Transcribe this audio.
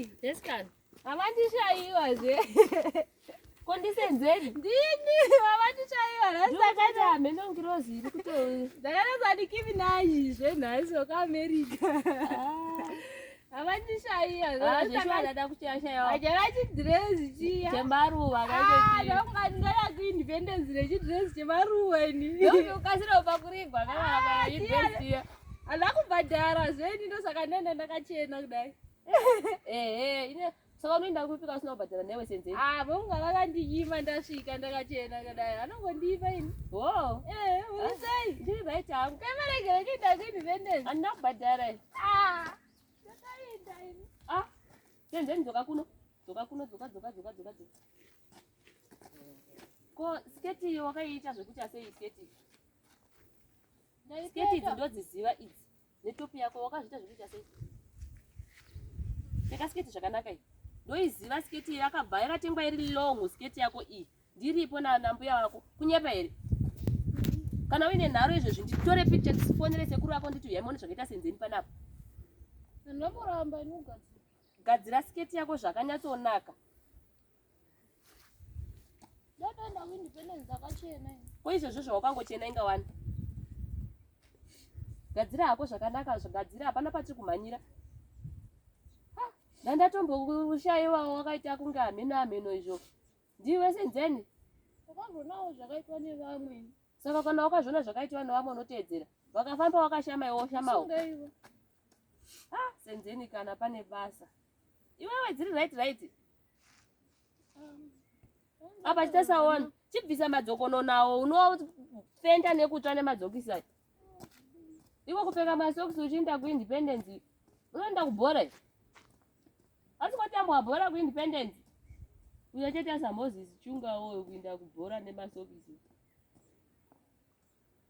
Mai. Yes kana. Avandishaiwa zve. Ko ndisenzeni? Ndini avandishaiwa nhasi ndakati hameno ngirozi iri kuto. Ndakatadza Nicki Minaj zve nhasi wekuAmerica. Avandishaiwa Ah, zveshuwa ndada kushaya. Achara chidress chiya. Chemaruva Ah, kacho. ndonga ndingada kuindependence nechidress chemaruva ini. Ndokukasira kupakurirwa Ah, kana chiya. chiya. Handina kubhadhara zve ini ndosaka ndaenda ndakachena kudai. Ehe, ine saka unoenda kupi kana usina kubhadhara newe senzeni? Ah, vonga vakandinyima ndasvika ndakachena kudai. Vanongondipa ini. Oh, Eh, uri sei? ndiri right hangu. Kamarege kuenda kuindependence. Handina kubhadhara. Ah, ndakaenda ini. Ah, senzeni dzoka kuno. Dzoka kuno, dzoka dzoka dzoka dzoka dzoka. Ko sketi iyo wakaiita zvekuti asei sketi? Sketi idzi ndodziziva idzi. Netopi yako wakazviita zvekuita sei? Pfeka sketi zvakanaka iyi. Ndoiziva sketi iyi yakabva yakatengwa iri long sketi yako iyi. Ndiripo na nambuya wako. Kunyepa here? Kana uine nharo izvezvi nditore picture ndisifonere sekuru vako nditi uyai muone zvakaita senzeni panapa. Ndinomboramba ini kugadzira. Gadzira sketi yako zvakanyatsonaka. Ndatoenda kuindependence ndakachena ini. Ko izvozvo zvawakangochena inga wani. Gadzira hako zvakanaka zvagadzira hapana patiri kumhanyira. Ha, ndandatombokushaiwawo wakaita kunge hameno hameno izvo. Ndiwe senzeni. Ndakazvionawo zvakaitwa nevamwe. Saka kana wakazviona zvakaitwa nevamwe unoteedzera. Vakafamba wakashama iwe woshamawo. Sungeiwo. Ah, senzeni kana pane basa. Iwewe dziri right right. Apa chitasaona. Chibvisa madzokononawo unofenda nekutsva nemadzokisi aya. Iwe kupfeka masokisi uchienda kuindependence unoenda kubhora here? Asi kwatambwa bhora kuindependence. Uyo chete asaMoses Chunga woyo kuenda kubhora nemasokisi.